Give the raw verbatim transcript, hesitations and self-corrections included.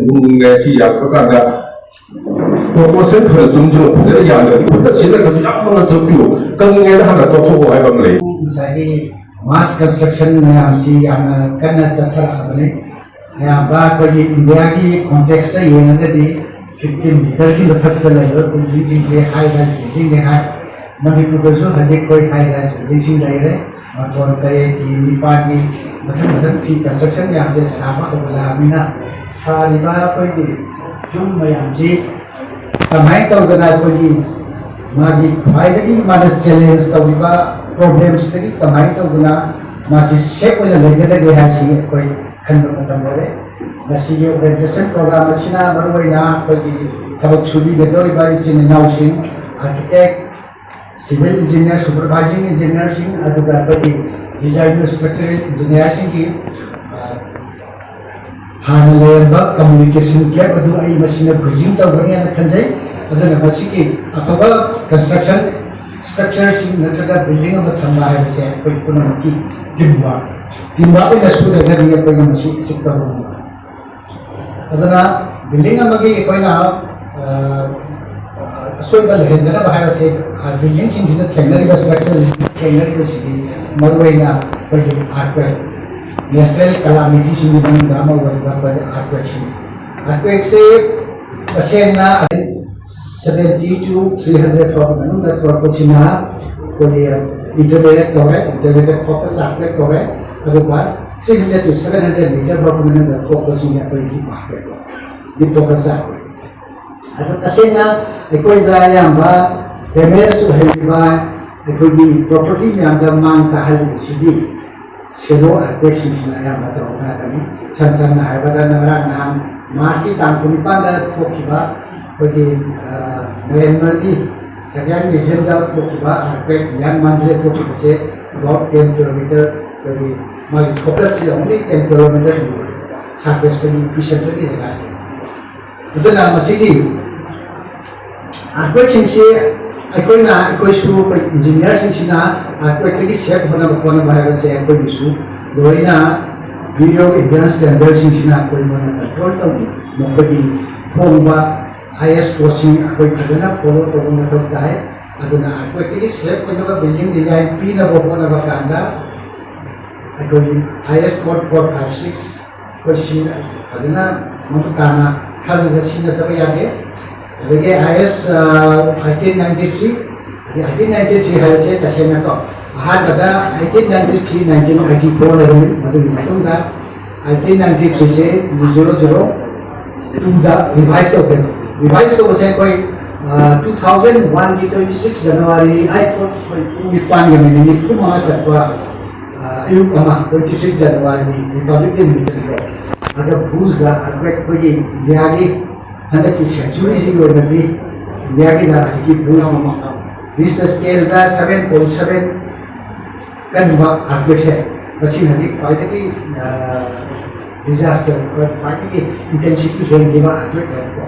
ꯅꯨꯡꯅꯦ ꯁꯤ ꯌꯥꯔꯛꯄ ꯀꯥꯟꯗ ꯄ꯭ꯔꯣꯄꯣꯁꯦꯜ ꯐꯅ ꯆꯨꯝꯁꯨ ꯐꯖꯅ ꯌꯥꯗ꯭ꯔꯗꯤ ꯈꯨꯠꯇ ꯁꯤꯖꯤꯟꯅꯔꯒꯁꯨ ꯌꯥꯝ ꯐꯅ ꯆꯠꯄꯤꯌꯨ꯫ ꯀꯪꯉꯤꯉꯩꯗ ꯍꯥꯟꯅ ꯇꯣꯛꯊꯣꯛꯑꯣ ꯍꯥꯏꯕ ꯑꯃ ꯂꯩ꯫ ꯉꯁꯥꯏꯒꯤ ꯃꯥꯁ ꯀꯟꯁꯇ꯭ꯔꯛꯁꯟ ꯃꯌꯥꯝꯁꯤ ꯌꯥꯝꯅ ꯀꯟꯅ ꯆꯠꯊꯔꯛꯑꯕꯅꯤ꯫ ꯑꯌꯥꯝꯕ ꯑꯩꯈꯣꯏꯒꯤ ꯏꯟꯗꯤꯌꯥꯒꯤ ꯀꯣꯟꯇꯦꯛꯁꯇ ꯌꯦꯡꯉꯒꯗꯤ ꯐꯤꯐꯇꯤꯟ ꯃꯤꯇꯔꯒꯤ ꯃꯊꯛꯇ ꯂꯩꯕ ꯕꯤꯜꯗꯤꯡꯁꯤꯡꯁꯦ ꯍꯥꯏ ꯔꯥꯏꯁ ꯕꯤꯜꯗꯤꯡꯅꯤ ꯍꯥꯏ꯫ ꯃꯅꯤꯄꯨꯔꯗꯁꯨ ꯍꯧꯖꯤꯛ ꯑꯩꯈꯣꯏ ꯍꯥꯏ ꯔꯥꯏꯁ ꯕꯤꯜꯗꯤꯡꯁꯤꯡ ꯂꯩꯔꯦ꯫ ꯃꯊꯣꯟ ꯇꯔꯦꯠꯀꯤ, ꯅꯤꯄꯥꯜꯒꯤ ꯃꯊꯪ ꯃꯊꯪ ꯊ꯭ꯔꯤ ꯀꯟꯁꯇ꯭ꯔꯛꯁꯟ ꯃꯌꯥꯝꯁꯦ ꯁꯥꯕ ꯍꯧꯒꯠꯂꯛꯑꯕꯅꯤꯅ ꯁꯥꯔꯤꯕ ꯑꯩꯈꯣꯏꯒꯤ ꯌꯨꯝ ꯃꯌꯥꯝꯁꯤ ꯀꯃꯥꯏꯅ ꯇꯧꯗꯅ ꯑꯩꯈꯣꯏꯒꯤ ꯃꯥꯒꯤ ꯈ꯭ꯋꯥꯏꯗꯒꯤ ꯃꯥꯅ ꯆꯦꯂꯦꯟꯖ ꯇꯧꯔꯤꯕ ꯄ꯭ꯔꯣꯕ꯭ꯂꯦꯝꯁꯤꯗꯒꯤ ꯀꯃꯥꯏꯅ ꯇꯧꯗꯅ ꯃꯥꯁꯤ ꯁꯦꯐ ꯑꯣꯏꯅ ꯂꯩꯒꯗꯒꯦ ꯍꯥꯏꯕꯁꯤ ꯑꯩꯈꯣꯏ ꯈꯟꯕ ꯃꯇꯝ ꯑꯣꯏꯔꯦ꯫ ꯃꯁꯤꯒꯤ ꯑꯣꯔꯤꯌꯦꯟꯇꯦꯁꯟ ꯄ꯭ꯔꯣꯒ꯭ꯔꯥꯝ ꯑꯁꯤꯅ ꯃꯔꯨꯑꯣꯏꯅ ꯑꯩꯈꯣꯏꯒꯤ ꯊꯕꯛ ꯁꯨꯕꯤꯒꯗꯧꯔꯤꯕ ꯏꯆꯤꯟ ꯏꯅꯥꯎꯁꯤꯡ, ꯑꯥꯔꯀꯤꯇꯦꯛ, ꯁꯤꯚꯤꯜ ꯏꯟꯖꯤꯅꯤꯌꯥꯔ, ꯁꯨꯄꯔꯚꯥꯏꯖꯤꯡ ꯏꯟꯖꯤꯅꯤꯌꯥꯔꯁꯤꯡ, ꯑꯗꯨꯒ ꯑꯩꯈꯣꯏꯒꯤ ꯗꯤꯖꯥꯏꯟ ꯏꯁꯇ꯭ꯔꯛꯆꯔꯦꯜ ꯏꯟꯖꯤꯅꯤꯌꯥꯔꯁꯤꯡꯒꯤ, ꯑ, ꯍꯥꯟꯅ ꯂꯩꯔꯝꯕ ꯀꯝꯃꯨꯅꯤꯀꯦꯁꯟ ꯒꯦꯞ ꯑꯗꯨ ꯑꯩ ꯃꯁꯤꯅ ꯕ꯭ꯔꯤꯖꯤꯡ ꯇꯧꯒꯅꯤ ꯍꯥꯏꯅ ꯈꯟꯖꯩ꯫ ꯑꯗꯨꯅ ꯃꯁꯤꯒꯤ ꯑꯐꯕ ꯀꯟꯁꯇ꯭ꯔꯛꯁꯟ ꯏꯁꯇ꯭ꯔꯛꯆꯔꯁꯤꯡ ꯅꯠꯇ꯭ꯔꯒ ꯕꯤꯜꯗꯤꯡ ꯑꯃ ꯊꯝꯕ ꯍꯥꯏꯕꯁꯦ ꯑꯩꯈꯣꯏ ꯄꯨꯝꯅꯃꯛꯀꯤ ꯇꯤꯝ ꯋꯥꯔꯛ, ꯇꯤꯝ ꯋꯥꯔꯛ ꯑꯣꯏꯅ ꯁꯨꯗ꯭ꯔꯒꯗꯤ ꯑꯩꯈꯣꯏꯅ ꯃꯁꯤ ꯑꯦꯆꯤꯞ ꯇꯧꯕ ꯉꯝꯃꯣꯏ꯫ ꯑꯗꯨꯅ ꯕꯤꯜꯗꯤꯡ ꯑꯃꯒꯤ ꯑꯩꯈꯣꯏꯅ, ꯑ, ꯑꯁꯣꯏꯕ ꯂꯩꯍꯟꯗꯅꯕ ꯍꯥꯏꯕꯁꯦ, ꯑ, ꯕꯤꯜꯗꯤꯡꯁꯤꯡꯁꯤꯅ ꯊꯦꯡꯅꯔꯤꯕ, ꯏꯁꯇ꯭ꯔꯛꯆꯔꯁꯤꯡ ꯊꯦꯡꯅꯔꯤꯕꯁꯤꯗꯤ ꯃꯔꯨꯑꯣꯏꯅ ꯑꯩꯈꯣꯏꯒꯤ ꯑꯥꯔꯠꯀ꯭ꯋꯦꯛ, ꯅꯦꯁꯅꯦꯜ ꯀꯂꯥꯃꯤꯇꯤꯁꯤꯡꯒꯤ ꯃꯅꯨꯡꯗ ꯑꯃ ꯑꯣꯏꯔꯤꯕ ꯑꯩꯈꯣꯏꯒꯤ ꯑꯥꯔꯠꯀ꯭ꯋꯦꯛꯁꯤꯡ꯫ ꯑꯥꯔꯠꯀ꯭ꯋꯦꯛꯁꯦ ꯇꯁꯦꯡꯅ ꯁꯚꯦꯟꯇꯤ ꯇꯨ ꯊ꯭ꯔꯤ ꯍꯟꯗ꯭ꯔꯦꯠ ꯐꯥꯎꯕ ꯃꯅꯨꯡꯗ ꯊꯣꯛꯂꯛꯄꯁꯤꯅ ꯑꯩꯈꯣꯏꯒꯤ ꯏꯟꯇꯔꯃꯦꯗꯤꯌꯦꯠ ꯀꯧꯔꯦ, ꯏꯟꯇꯔꯃꯦꯗꯤꯌꯦꯠ ꯐꯣꯀꯁ ꯑꯥꯔꯠꯀ꯭ꯋꯦꯛ ꯀꯧꯔꯦ꯫ ꯑꯗꯨꯒ three hundred to seven hundred meter ꯐꯥꯎꯕ ꯃꯅꯨꯡꯗ ꯊꯣꯛꯄꯁꯤꯡꯁꯦ ꯑꯩꯈꯣꯏ ꯗꯤꯞ ꯑꯥꯔꯠꯀ꯭ꯋꯦꯛ ꯀꯧꯔꯦ꯫ Deep focus earthquake. ꯑꯗꯣ ꯇꯁꯦꯡꯅ ꯑꯩꯈꯣꯏꯗ ꯑꯌꯥꯝꯕ ꯗꯦꯃꯦꯖ ꯑꯣꯏꯍꯜꯂꯤꯕ, ꯑꯩꯈꯣꯏꯒꯤ ꯄ꯭ꯔꯣꯄꯔꯇꯤ ꯃꯌꯥꯝꯗ ꯃꯥꯡ ꯇꯥꯛꯍꯜꯂꯤꯕꯁꯤꯗꯤ ꯁꯦꯂꯣ ꯑꯥꯔꯠꯀ꯭ꯋꯦꯛꯁꯤꯡꯁꯤꯅ ꯑꯌꯥꯝꯕ ꯇꯧꯕ ꯉꯥꯛꯇꯅꯤ꯫ ꯏꯁꯝ ꯁꯝꯅ ꯍꯥꯏꯔꯕꯗ ꯉꯔꯥꯡ ꯅꯍꯥꯟ ꯃꯥꯔꯆꯀꯤ ꯇꯥꯡ ꯀꯨꯟꯅꯤꯄꯥꯟꯗ ꯊꯣꯛꯈꯤꯕ ꯑꯩꯈꯣꯏꯒꯤ, ꯑ, ꯃꯌꯥꯟꯃꯥꯔꯒꯤ ꯁꯒꯥꯏ ꯔꯤꯖꯟꯗ ꯊꯣꯛꯈꯤꯕ ꯑꯥꯔꯠꯀ꯭ꯋꯦꯛ ꯃꯌꯥꯟ ꯃꯥꯟꯗ꯭ꯔꯦ ꯊꯣꯛꯈꯤꯕꯁꯦ about ten kilometer, ꯑꯩꯈꯣꯏꯒꯤ ꯃꯥꯒꯤ ꯐꯣꯀꯁꯁꯤ only ten kilometer ꯁꯔꯐꯦꯁꯇꯒꯤ, ꯏꯄꯤ ꯁꯦꯟꯇꯔꯒꯤ ꯖꯒꯥꯁꯤꯗ꯫ ꯑꯗꯨꯅ ꯃꯁꯤꯒꯤ ꯑꯥꯔꯠꯀ꯭ꯋꯦꯛꯁꯤꯡꯁꯤ ꯑꯩꯈꯣꯏꯅ, ꯑꯩꯈꯣꯏꯁꯨ, ꯑꯩꯈꯣꯏ ꯏꯟꯖꯤꯅꯤꯌꯥꯔꯁꯤꯡꯁꯤꯅ ꯑꯥꯔꯠꯀ꯭ꯋꯦꯛꯇꯒꯤ ꯁꯦꯐ ꯍꯣꯠꯅꯕ ꯈꯣꯠꯅꯕ ꯍꯥꯏꯕꯁꯦ ꯑꯩꯈꯣꯏꯒꯤꯁꯨ ꯂꯣꯏꯅ Bureau of Indian Standards ꯁꯤꯡꯁꯤꯅ ꯑꯩꯈꯣꯏ ꯃꯣꯏꯅ control ꯇꯧꯏ꯫ ꯃꯈꯣꯏꯒꯤ ꯐꯣꯡꯕ I S code ꯁꯤꯡ ꯑꯩꯈꯣꯏ ꯐꯖꯅ follow ꯇꯧꯕ ꯃꯊꯧ ꯇꯥꯏ꯫ ꯑꯗꯨꯅ earthquake ꯇꯒꯤ safe ꯑꯣꯏꯅꯕ building design ꯄꯤꯅꯕ ꯍꯣꯠꯅꯕ ꯀꯥꯟꯗ ꯑꯩꯈꯣꯏꯒꯤ I S code four five six ꯑꯩꯈꯣꯏ ꯁꯤ ꯐꯖꯅ ꯃꯃꯨꯠ ꯇꯥꯅ ꯈꯜꯂꯒ ꯁꯤꯖꯤꯟꯅꯗꯕ ꯌꯥꯗꯦ꯫ ꯑꯗꯒꯤ I S eighteen ninety three, eighteen ninety three ꯍꯥꯏꯕꯁꯦ ꯇꯁꯦꯡꯅꯀꯣ, ꯑꯍꯥꯟꯕꯗ eighteen ninety three, nineteen eighty four ꯂꯩꯔꯝꯃꯤ꯫ ꯃꯗꯨꯒꯤ ꯃꯇꯨꯡꯗ eighteen ninety three ꯁꯦ zero zero two ꯗ revise ꯇꯧꯈ꯭ꯔꯦ꯫ Revise ꯇꯧꯕꯁꯦ ꯑꯩꯈꯣꯏ two thousand one ꯒꯤ twenty six January, I thought ꯑꯩꯈꯣꯏ ꯄꯨꯡ ꯅꯤꯄꯥꯟꯒ minute ꯅꯤꯐꯨ ꯃꯉꯥ ꯆꯠꯄ ꯑꯌꯨꯛ ꯑꯃ, twenty six January ꯅꯤ, Republic Day ꯅꯨꯃꯤꯠꯇꯅꯤꯀꯣ꯫ ꯑꯗ ꯚꯨꯖꯇ earthquake ꯑꯩꯈꯣꯏꯒꯤ ꯏꯟꯗꯤꯌꯥꯒꯤ ꯍꯟꯗꯛꯀꯤ century ꯁꯤꯒꯤ ꯑꯣꯏꯅꯗꯤ ꯏꯟꯗꯤꯌꯥꯒꯤꯗ ꯍꯧꯖꯤꯛꯀꯤ ꯚꯨꯖ ꯑꯃ, Richter scale ꯗ seven point seven ꯀꯟꯕ earthquake ꯁꯦ, ꯃꯁꯤ ꯍꯧꯖꯤꯛ ꯈ꯭ꯋꯥꯏꯗꯒꯤ disaster, ꯈ꯭ꯋꯥꯏꯗꯒꯤ intensity ꯍꯦꯟꯈꯤꯕ earthquake ꯑꯣꯏꯔꯦꯀꯣ꯫